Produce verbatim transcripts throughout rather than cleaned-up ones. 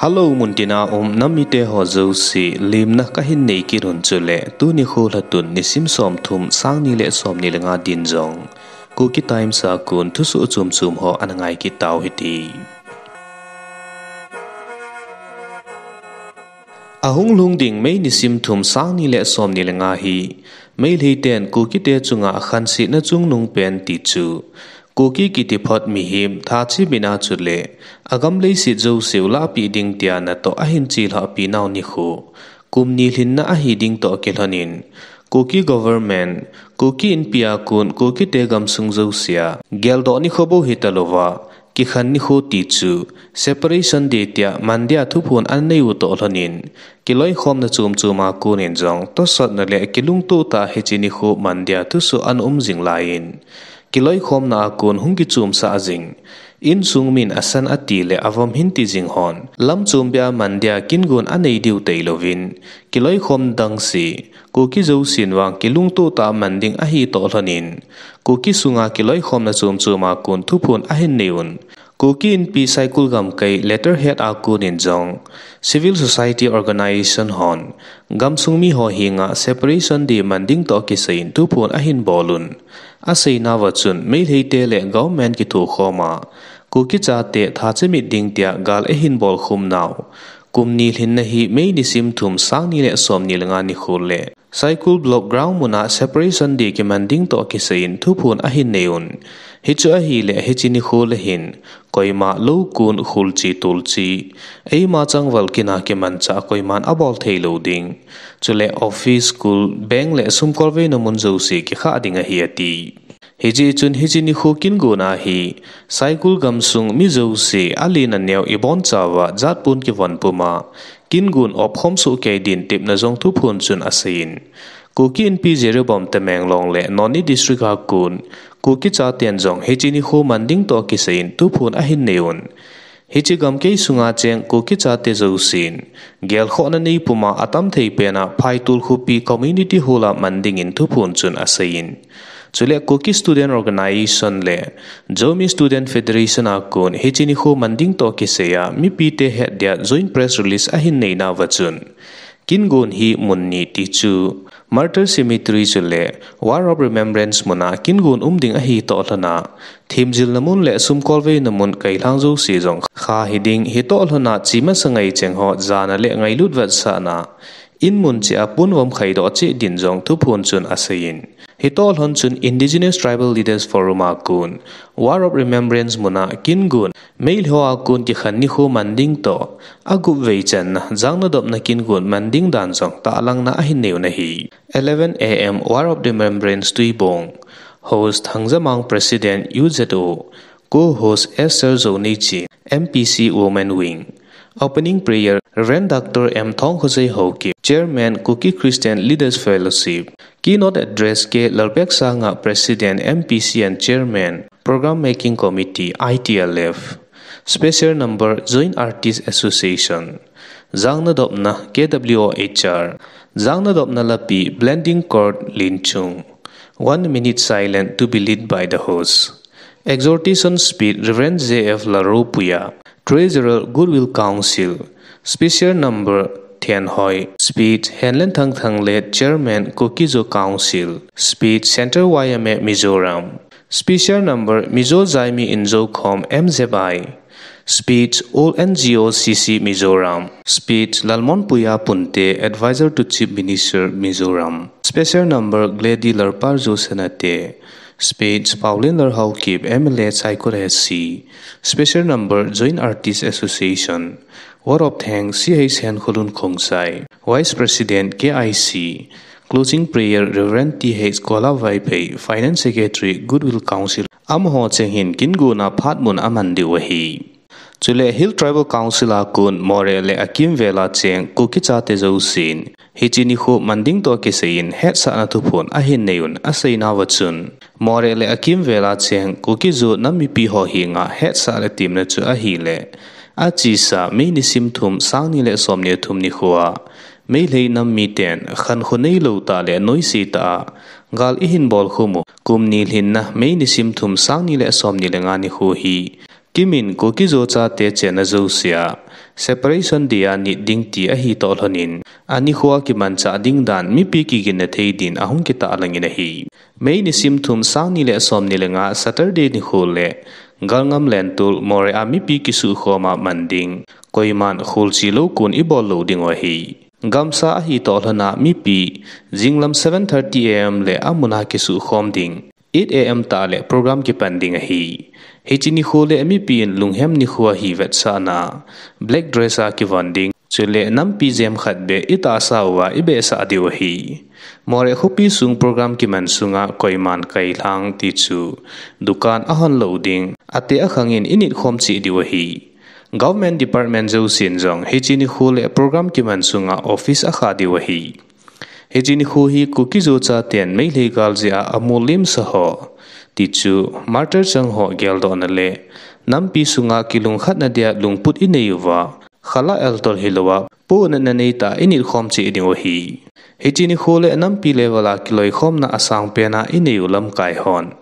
Hello, muntina um nam mite ho jouse, lemna kahin nei kit un chule, tuni nikho lhatun nisim som thum, sang ni le som ni le nga din jong Kuki Times a kon thusoh chom chom ho ana ngai kit tau hite. Ahung lhung ding May nisim thum, sang ni le som ni le nga hi, Meitei ten Kukite chunga khansetna chungnung pen ti chu, Kuki kiti phot mihem, thachi mina chule agam leiset jouseu lahpeh ding tia natoh ahin chelhahpi nau nikho, kum ni lhinna ahi ding toh kilhonin, Kuki government, Kuki Inpi a kon Kukite gamsung jousea geldoh nikho bou hitalouva, kikhen nikho ti chu Separation Day tia mandia thuphon anei u toh lhonin, kiloikhomna chom chom a konin jong tosotna le kilungtoh tah a hiche nikho mandia thusoh ana um jing laiyin, kiloikhomna a kon hung kichomsah jing, insung min asan ati le avom hin ti jing hon, lamchom beh a mandia kingon anei diu tailouvin, kiloikhom dangse, Kuki jousen vang kilungtoh tah a man ding ahi toh lhonin, Kuki sunga kiloikhomna chom chom a kon thuphon ahin nei un, Kuki Inpi Saikul gamkai letterhead a konin jong, civil society organization hon, gamsung mi ho henga Separation Day man ding toh kisaiyin thuphon ahin bol un. Aseinauva chun, Meitei te le government kithokhom a, Kuki chate thachi mit ding tia gal eihin bolkhum nau, kum ni lhinna hi May nisim thum, sang ni le som ni le nga nikho le, Saikul Block Ground muna Separation Day kiman ding toh kisaiyin thuphon ahin nei un. Hichu ahile hiche nikho le hin, koima lou kon kholche tolche, eima changval kina kimanchah koiman abol thei lou ding. Chule office, school, bank le sumkolveina mun jouse kikhah ding ahi ati. Hijeh chun hiche nikho kingon a hi, Saikul gamsung mi jouse alen aneo ibonchauva jatpon kivon puma, kingon opkhom soh kei din tepna jong thuphon chun aseiyin. Kuki Inpi Jiribam Tamenglong le Noney District a kon, Kuki chaten jong hiche nikho man ding toh kisaiyin thuphon ahin nei un. Hiche gamkai sunga cheng Kuki chate jousen, gelkhohna nei puma atam thei pena Phaitol khopi Community Hall a man dingin thuphon chun aseiyin. Chule Kuki Student Organization le Zomi Student Federation a kon hiche nikho man ding toh kisaiya mipite het dia joint press release ahin neinauva chun, kingon hi mun ni ti chu, Martyr Cemetery chule Wall of Remembrance muna kingon um ding ahi toh lhona, themjilna mun le sumkolveina mun kailhang jouse jong kha hiding, hitoh lhona che masa ngai cheng ho jana le ngailut vetsahna, in mun cheh a ponvom khaidoh cheh din jong thuphon chun aseiyin. Hitoh lhon chun Indigenous Tribal Leaders Forum a kon, Wall of Remembrance muna kingon, Meitei ho a kon kikhen nikho man ding toh, agup vei channa, jangnadopna kingon man ding dan jong tahlangna ahin nei un ahi. Eleven A M Wall of Remembrance Tuibong. Host Thangjamang President U Z O. Co-host Esther Zoneichi, M P C Women Wing. Opening prayer, Reverend Doctor M Thongkhojai Haokip, Chairman Kuki Christian Leaders Fellowship. Keynote address K Lalpeksanga, President M P C and Chairman, Program Making Committee, I T L F. Special number, Joint Artist Association. Jangnadopna, K W O H R. Jangnadopna lapi, Blending Chord, Linchung. One minute silent to be led by the host. Exhortation speech, Reverend J F Laropuia, Treasurer, Goodwill Council. Special number, Thianhoi. Speech, Henlenthang Thangled, Chairman, Kuki-Zo Council. Speech, Central Y M A, Mizoram. Special number, Mizo Zaimi Inzo Khom, M Z I. Speech, All N G O C C Mizoram. Speech, Lalmonpuia Punte, Advisor to Chief Minister, Mizoram. Special number, Glady Lalparjo Senate. Speech, Paolienlal Haokip, M L A Saikul S C. Special number, Joint Artist Association. Word of thanks, C H Henkholun Khongsai, Vice President, K I C. Closing prayer, Reverend T H Kola Vaiphei, Finance Secretary, Goodwill Council. Amaho cheng hin kingona phat mun aman diu ahi. Chule Hill Tribal Council a kon Moreh le akimvel a cheng Kuki chate jousen hiche nikho man ding toh kisai in hetsahna thuphon ahin nei un aseinauva chun, Moreh le akimvel a cheng Kuki Zo nam mipi ho henga hetsah le temna chu ahile, achesa May nisim thum, sang ni le som ni le thum nikho a Meitei nam miten khankho neilou tah le noise tah a gal ihin bolkhum u, kum ni lhinna May nisim thum, sang ni le som ni le nga nikho hi kimin Kuki Zo chate chenna jousea Separation Day a nit ding ti ahi toh lhonin, anikho a kimanchah ding dan mipi kiginna thei din ahung kitahlang in ahi. May nisim thum, sang ni le som ni le nga, Saturday nikho le Galngam Lentul Moreh a mipi kisuhkhom a man ding, koiman kholchih lou kon ibol lou diu ahi. Gamsa ahi toh lhon a mipi jinglam seven thirty A M le amun a kisuhkhom ding, eight A M tah le program kipan ding ahi. Hiche nikho le mipi in lunghem nikho ahi vetsahna black dress a kivon ding, chule nampi jem khat beh itahsa uva ibehsah diu ahi. Moreh khopi sung program kiman sunga koiman kailhang ti chu dukan ahon lou ding, ateh akhang in init khom cheh diu ahi. Government department jousen jong hiche nikho le program kiman sunga office akha diu ahi. Hiche nikho hi Kuki-Zo chaten Meitei gal jeh a amol limsa ho, ti chu martyr chang ho geldohna le nampi sunga kilungkhatna dia lungput inei uva, khala eltol hilouva, pohnatna neitah a init khom cheh diu ahi. Hiche nikho le nampi level a kiloikhomna asangpen a inei u lamkai hon,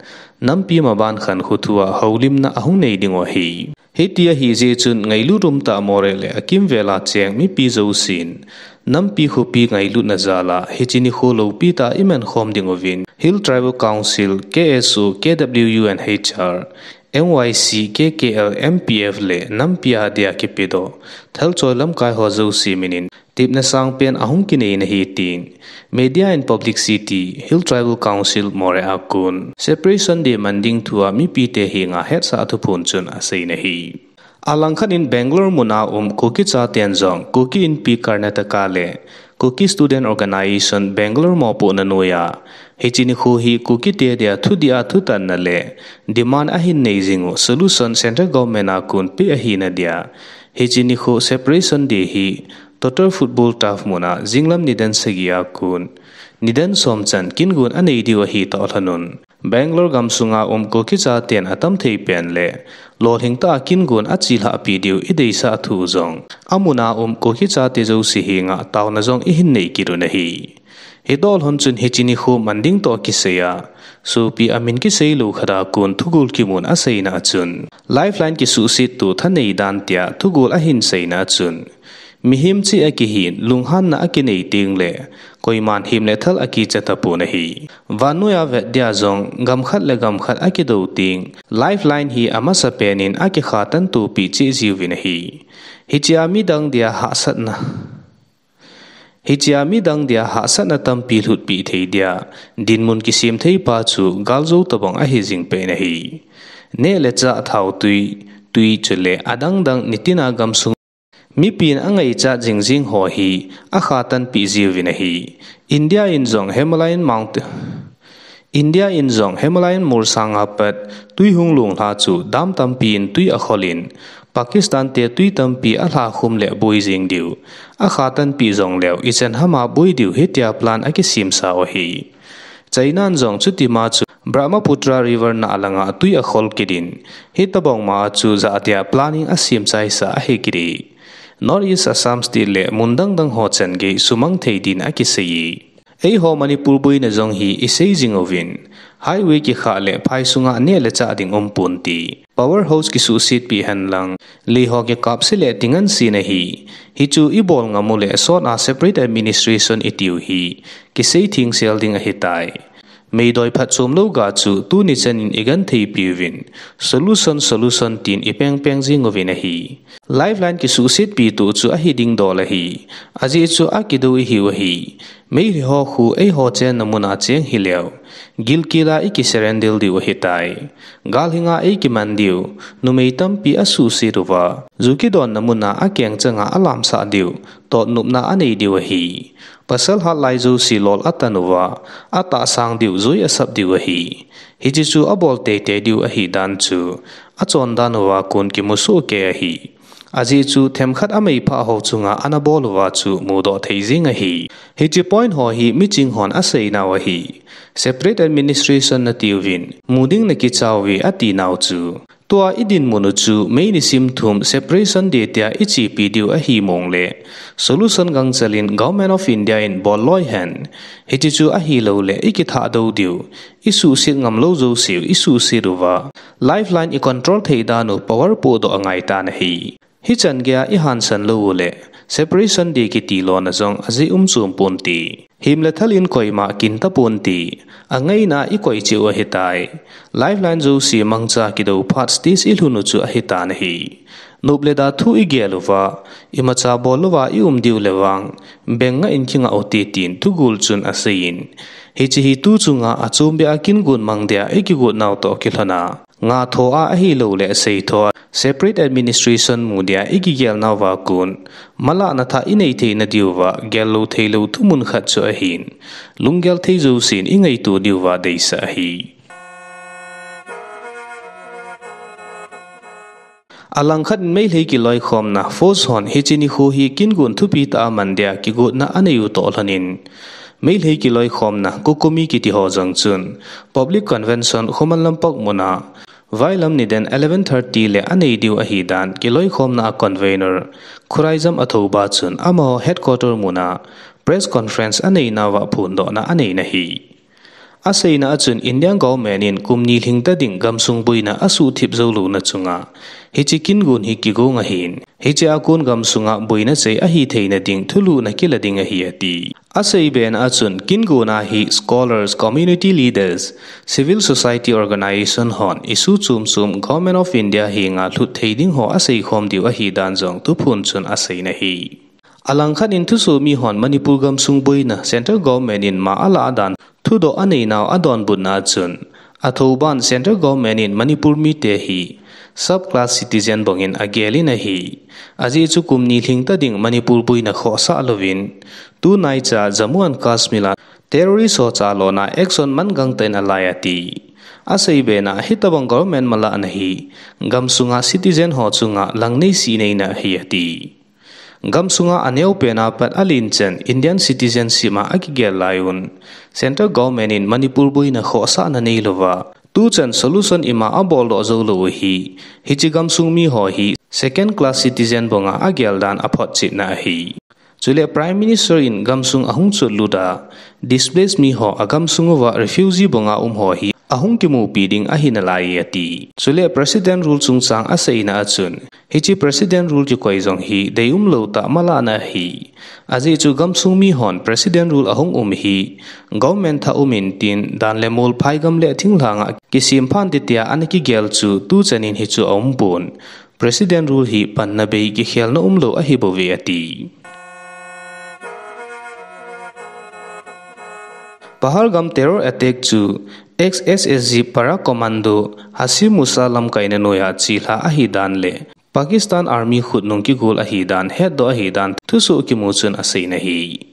nampi maban khankho thua houlimna ahung nei diu ahi. Hiti ahi jeh chun ngailut umtah Moreh le akimvel a cheng mipi jousen, nampi khopi ngailutna jal a hiche nikho loupi tah a iman khom diuvin, Hill Tribal Council, K S O, K W U and H R, M Y C, K K L, M P F le nampi a dia kipedoh thalchoi lamkai ho jouse minin tepna sangpen ahung kinei nahi tin, Media and Publicity, Hill Tribal Council Moreh a kon Separation Day man ding thua mipite henga hetsah thuphon chun asei nahi. Alangkhat in Bangalore mun a um Kuki chaten jong Kuki Inpi Karnataka le Kuki Student Organization Bangalore mopohna noiya, hiche nikho hi Kukite dia thudih a thutanna le demand ahin nei jing u solution central government a kon pe ahina dia, hiche nikho Separation Day hi Total Football Turf mun a jinglam nidan sagi a kon nidan som chan kingon anei diu ahi toh lhon un, Bangalore gamsunga um Kuki chaten atam thei pen le lolhing tah a kingon achelhah pi diu ideisah thu jong, amun a um Kuki chate jouse henga taona jong ihin nei kit u ahi. Hitoh lhon chun hiche nikho man ding toh kisai a, sopi amin kisei lou khat a kon thugol kimun aseina a chun, Lifeline kisuhset tu thanei dan tia thugol ahin seina a chun, mihem cheh a kihin, lunghanna akinei teng le, koiman hem le thal akicha tapon ahi. Vannoi a vet dia jong, gam khat le gam khat akidou teng, Lifeline hi amasapen in akikha tanto pi cheh jiuvin ahi. Hiche a midang dia hahsatna, hiche a midang dia hahsatna tampi lhutpi thei dia dinmun kisem thei pa chu galjou tobang ahi jing pen ahi. Neh le chah, thautui, tui chule adang dang nitin a gamsung mipin angaichat jing jing ho hi akha tanpi jiuvin ahi. India in jong Himalayan Mount, India in jong Himalayan mol sanga pat tui hung lunglha chu dam tampi in tui akhol in, Pakistan te tui tampi alha khum le boi jing diu, akha tanpi jongleu ichan ham a boi diu hitia plan akisemsa u ahi. China in jong chutima chu Brahmaputra River nalanga tui akhol kit in, hitobang ma chu jahtia planning asemchaisa ahi kit e. North East Assam State le mun dang dang ho chan gei sumang thei din akisei e. Eiho Manipur boina jong hi isei jing uvin, highway kikhah le phai sunga neh le chah ding umpon ti. Power house kisuhsetpi henlang, lei ho kikapse le tinganse na hi, hichu ibol ngam u le sot a separate administration itiu hi, kisei thengsel ding ahitai. Meidoi phatchom lou ga chu tuni chan in igentheipi uvin, solution, solution tin ipeng peng jing uvin ahi. Lifeline kisuhsetpi tu chu ahi ding dol ahi. Ajeh chu akidou ihiu ahi. Meitei ho khu eiho chenna muna cheng hileu, gilkel a ikisurrender diu ahitai. Gal hinga eikiman diu, numei tampi asuhset uva, ju kidonna muna akeng changa alamsah diu, totnopna anei diu ahi. Pasal hatlai jouse lol atan uva, atahsang diu, jui asap diu ahi. Hiche chu abol teitei diu ahidan chu, achondan uva kon kimusoh kei ahi. Ajeh chu themkhat ameiphah ho chunga anabol uva chu mudoh thei jing ahi. Hiche point ho hi miching hon aseinau ahi. Separate administration natiuvin, mu ding nakichauve atinau chu. Tua idinmun u chu May nisim thum Separation Day tia ichepi diu ahi mong le, solution gangchel in Government of India in bol loi hen. Hiche chu ahilou le ikithah dou diu, isuhset ngam lou jouseu isuhset uva, lifeline icontrol thei dan u power pohdoh angaitan ahi. Hichan geiya ihansan lou uleh, Separation Day kiti lona jong ajeh um chom ponte. Himle thal in koima kinta ponte. Angaina ikoi cheh u ahitai. Lifeline jouse mangcha kidou phat stage ilhun u chu ahitan ahi. Nop le da thu igel uva, imacha bol louva ium diu le vang, bengngah in kingah ute tin thugol chun aseiyin. Hiche hi tu chunga achombeh a kingon mang dia ikigot nau toh kilhona, ngah thoa ahilouleh sei thoa separate administration mu dia ikigel nauva kon, malahna thah inei theina diuva gel lou theilou thumun khat chu ahin. Lunggel thei jousen ingaito diuva deisah ahi. Alangkhat in Meitei kiloikhomna force hon hiche nikho hi kingon thupi tah a man dia kigotna anei u toh lhonin, Meitei kiloikhomna COCOMI kiti ho jong chun public convention Khuman Lampak muna vailam nidan eleven thirty le anei diu ahidan kiloikhomna a convener Khuraijam Athouba chun amaho headquarter muna press conference anei nauva phondohna aneina ahi. Aseina a chun Indian government in kum ni lhingta ding gamsung boina asuhthip jou louna chunga hiche kingon hi kigong ahin, hiche a kon gamsunga boina chei ahi theina ding thulhuhna kila ding ahi ati. Aseibena a chun kingona hi scholars, community leaders, civil society organisation hon issue chom chom Government of India henga lhut thei ding ho aseikhom diu ahidan jong thuphon chun aseina ahi. Alangkhat in thusoh mi hon Manipur gamsung boina Central Government in ma alah dan thudoh aneinau adonbutna a chun, Athouban Central Government in Manipur mite hi subclass citizen bangin agelin ahi. Ajeh chu kum ni lhingta ding Manipur boina khohsah louvin, tunaicha Jammu and Kashmir a terrorist ho chalona action mangangtah in alai ati. Aseibena hitobang government malahna hi gamsunga citizen ho chunga langnei sineina ahi ati. Gamsunga aneopen a pat alenchan Indian citizenship a akigel lai un, Central Government in Manipur boina khohsahna neilouva tuchan solution ima aboldoh joulou u hi, hiche gamsung miho hi second class citizen banga agel dan aphotchetna ahi. Chule Prime Minister in gamsung ahung chotlut a displaced miho agamsung uva refugee banga umho hi ahung kimupi ding ahinalai ati. Chule President Rule chungchang aseina a chun, hiche President Rule kikoi jong hi deium lou tah malahna ahi. Ajeh chu gamsung mihon President Rule ahung um hi government thah umin tin dan le mol phaigam le thinglhanga kisemphan te tia ana kigel chu tuchanin hichu aumpon, President Rule hi panna bei kikhelna umlou ahibouve ati. Pahalgam terror attack chu ex-S S G para commando Hasim Musa lamkaina noiya chelha ahidan le Pakistan Army khutnung kigol ahidan hetdoh ahidan thusoh kimu chun aseina ahi.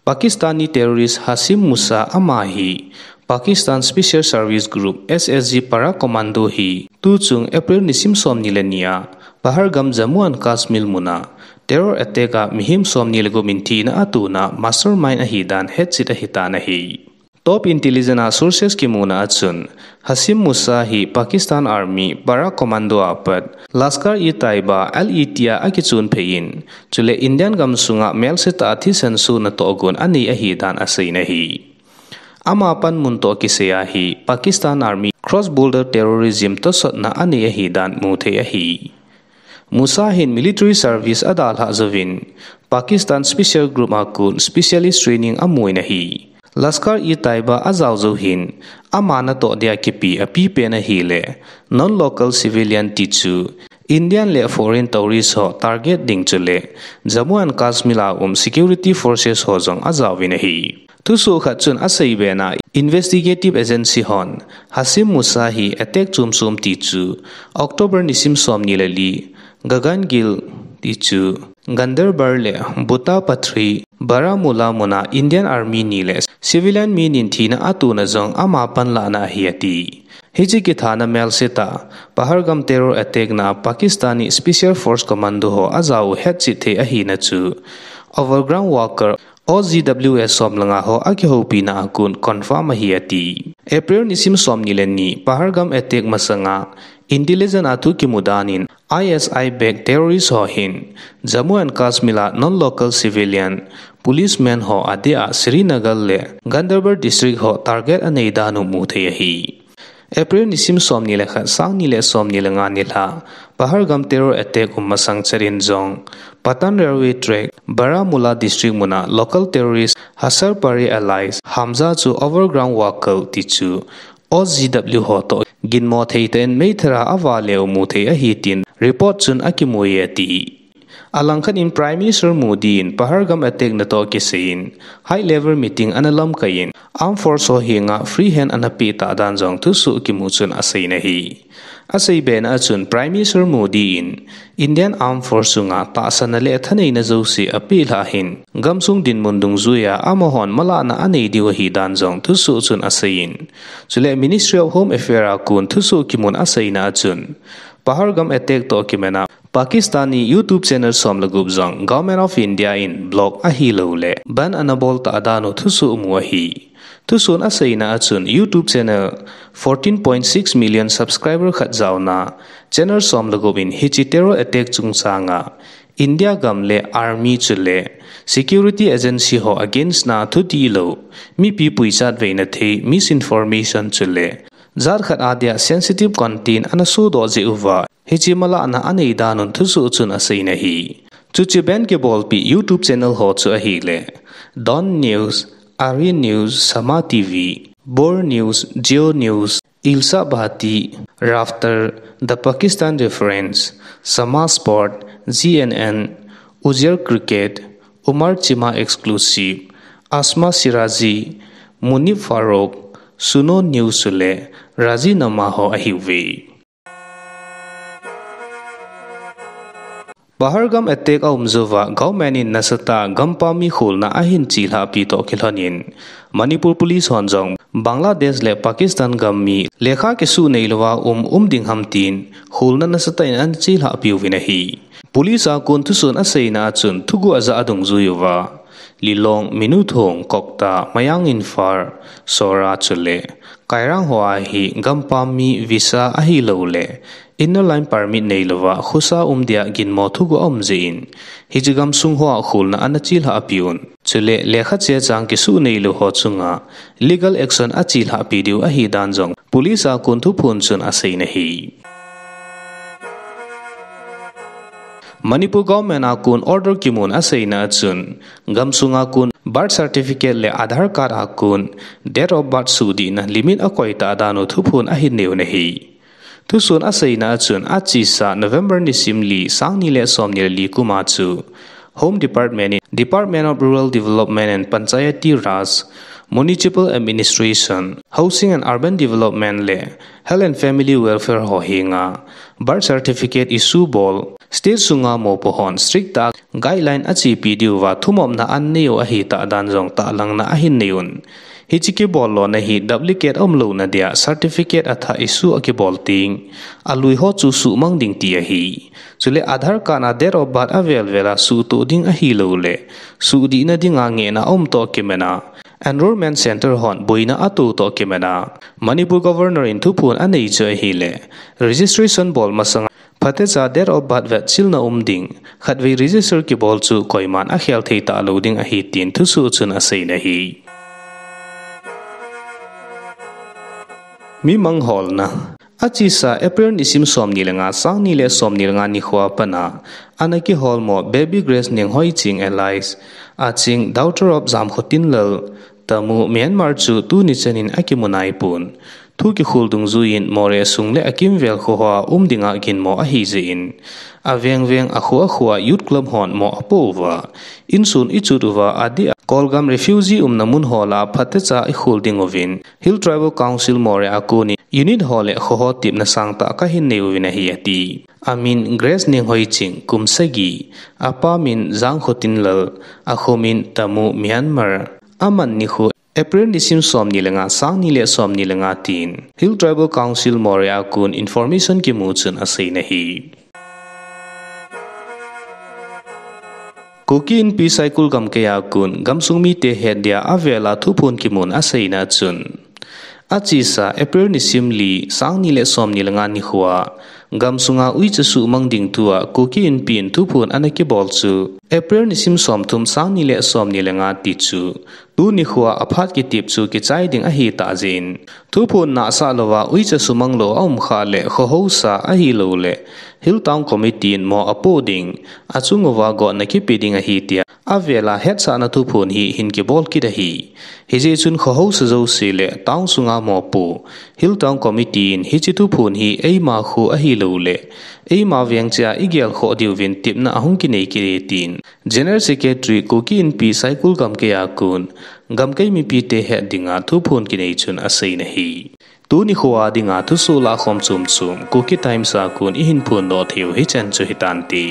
Pakistani terrorist Hasim Musa ama hi Pakistan Special Service Group, S S G para commando hi tuchung April nisim somni le ni a Pahalgam, Jammu and Kashmir muna terror attack a mihem somni le gup in thina atona mastermind ahidan hetchet ahitan ahi. Top intelligence a sources kimuna a chun, Hasim Musa hi Pakistan Army para commando a pat Lashkar-e-Taiba, L E T a akichon phei in, chule Indian gamsunga melsetah a thisan sona tohgon anei ahidan aseina ahi. Ama panmun toh kisaiya hi Pakistan Army cross border terrorism tosotna anei ahidan muthei ahi. Musa hin military service adalhah jouvin, Pakistan Special Group a kon specialist training amun ahi. Lashkar-e-Taiba ajao jou hin, ama natoh dia kipe apipen ahile, non-local civilian tichu, Indian le foreign tourist ho target ding chule, Jammu and Kashmir a um security forces ho jong ajaovin ahi. Thusoh khat chun aseibena investigative agency hon Hasim Musa hi attack chomchom tichu October nisim somni le li, Gagangel tichu Ganderbal le Bhutapatri, Baramulla muna Indian Army ni le civilian mi ni in thina atona jong ama panlahna ahi ati. Hiche kithana melsetah Pahalgam terror attack na Pakistani Special Force Commando ho ajao u hetchet thei ahina chu Overground Worker, O G W S somlanga ho akihoupina a kon confirm ahi ati. April nisim somni le ni Pahalgam attack masanga intelligence a thu kimu danin I S I backed terrorist ho hin Jammu and Kashmir a non-local civilian policeman ho adeh a Srinagar le Ganderbal district ho target anei dan u muthei ahi. April nisim somni le khat, sangni le somni le nga nilhah, Pahalgam terror attack um masang chet in jong, Patan railway track, Baramulla district muna local terrorist Hasar Pari alias Hamza chu overground worker ti chu O G W ho toh ginmo thei tah in meithal a avale u mu thei ahi tin report chun akimu e ati. Alangkhat in Prime Minister Modi in Pahalgam attack natoh kisai in high level meeting ana lamkai in armed force ho henga free hand ana pe tah dan jong thusoh kimu chun asei na hi. Asei bena a chun Prime Minister Modi in Indian Armed Force chunga tahsanna le thaneina jouse ape lhah hin gamsung dinmun dungjuia amahon malahna anei diu ahi dan jong thusoh chun asei in. Chule Ministry of Home Affairs a kon thusoh kimun aseina a chun Pahalgam attack toh kiman a Pakistani YouTube channel som le gup jong Government of India in block ahilouleh ban ana bol tah dan u thusoh mu ahi. Thusoh aseina a chun YouTube channel fourteen point six million subscriber khat jaona channel som le gup in hiche terror attack chungchanga India gam le army chule security agency ho against na thutilou, mipi puichat veina thei misinformation chule jat khat a dia sensitive content ana sodoh jeh uva hiche malahna anei dan un thusoh chun asei na hi. Chuche ban kibolpi YouTube channel ho chu ahile Dawn News, Aryan News, Sama T V, Bor News, Jio News, Ilsa Bhati, Rafter, The Pakistan Reference, Sama Sport, G N N, Uzair Cricket, Umar Chima Exclusive, Asma Shirazi, Munib Farooq, Suno News chule Razinama ho ahiuve. Pahalgam attack aum jouva government in nasatah a gampam mi kholna ahin chelhahpi toh kilhon in Manipur Police hon jong Bangladesh le Pakistan gam mi lekha kisuh neilouva um um ding ham tin kholna nasatah in ana chelhahpi uvin ahi. Police a kon thusoh aseina a chun thuguh ajah a dungjui uva Lilong, Minuthong, Kokta, Mayang Imphal, Sohra chule Kairang ho a hi gampam mi visa ahilouleh Inner Line Permit neilouva khosa um dia ginmo thuguh aum jeh in hiche gamsung hoa kholna ana chelhahpi un. Chule lekha chechang kisuh neilou ho chunga legal action achelhahpi diu ahi dan jong police a kon thuphon chun asei na hi. Manipur government a kon order kimun aseina a chun, gamsunga kon birth certificate le Aadhaar card a kon date of birth suhdihna limit akoi tah dan u thuphon ahin neiu na hi. Thusoh aseina a chun achesa November nisim li, sangni le somni le li kum a chu Home Department in Department of Rural Development and Panchayati Raj, Municipal Administration, Housing and Urban Development le Health and Family Welfare ho henga birth certificate issue bol, state sunga mopo hon strict tah a guideline achepi diuva thumopna aneiu ahi tah dan jong tahlangna ahin neiun. Hiche kibol lona hi duplicate aumlouna dia certificate athah issue akibol teng, alui ho chu suhmang ding ti ahi. Chule Aadhaar card a date of birth avel vel a suhtoh ding ahilouleh suhdihna dinga ngehna aum toh kiman a, Enrollment Centre hon boina ato toh kiman a, Manipur Governor in thuphon anei chu ahile, registration bol masanga phatecha date of birth vetchilna um ding, khatvei register kibol chu koiman akhel thei talou ding ahi tin thusoh chun asei na hi. Mi mangholna. Achesa April nisim somni le nga, sangni le somni le nga nikhoa pana ana kiholmo Baby Grace Nenghoiching alias Aching, daughter of Jamkhotinlal Tamu, Myanmar chu tuni chanin akimu naipon. Thu kikhol dungjuiyin Moreh sung le akimvel khoa um dinga ginmo ahi jeh in, aveng veng, akho akhoa Youth Club hon mo apo uva, insun ichut uva adeh a Kolgam refugee umna mun ho lah a phatecha ikhol ding uvin, Hill Tribal Council Moreh a konin unit ho le kho ho tepna sangtah kahin nei uvin ahi ati. Amin Grace Nenghoiching, kum sagi, apa min Jamkhotinlal, akho min Tamu, Myanmar. Aman nikho April nisim somni le nga, sangni le somni le nga tin Hill Tribal Council Moreh a kon information kimu chun asei na hi. Kuki Inpi Saikul gamkai a kon gamsung mite het dia avel a thuphon kimun aseina chun, Achesa April nisim li, sang ni le som ni le nga nikhoa gamsunga uicha suhmang ding tua Kuki Inpi in thuphon ana kibol chu April nisim somthum, sang ni le som ni le nga ti chu tuni nikhoa aphat kitep chu kichai ding ahitah jeh in, thuphon nahsah louva uicha sumang lou aum khah le khohousa ahilouleh Hill Town Committee in mo apoh ding, achunguva gotna kipe ding ahi tia avela hetsahna thuphon hi hin kibol kit ahi. Hijeh chun khohousa jouse le town sunga mopo Hill Town Committee in hiche thuphon hi eima kho ahilouleh eima veng chea igelkhoh diuvin tepna ahung kinei kit e tin General Secretary Kuki Inpi Saikul Gamkai a kon gamkai mipite het dinga thuphon kinei chun aseina ahi. Tuni nikhoa dinga thusoh lahkhom chomchom Kuki Times a kon ihin phondoh theiu hichan chu hitante.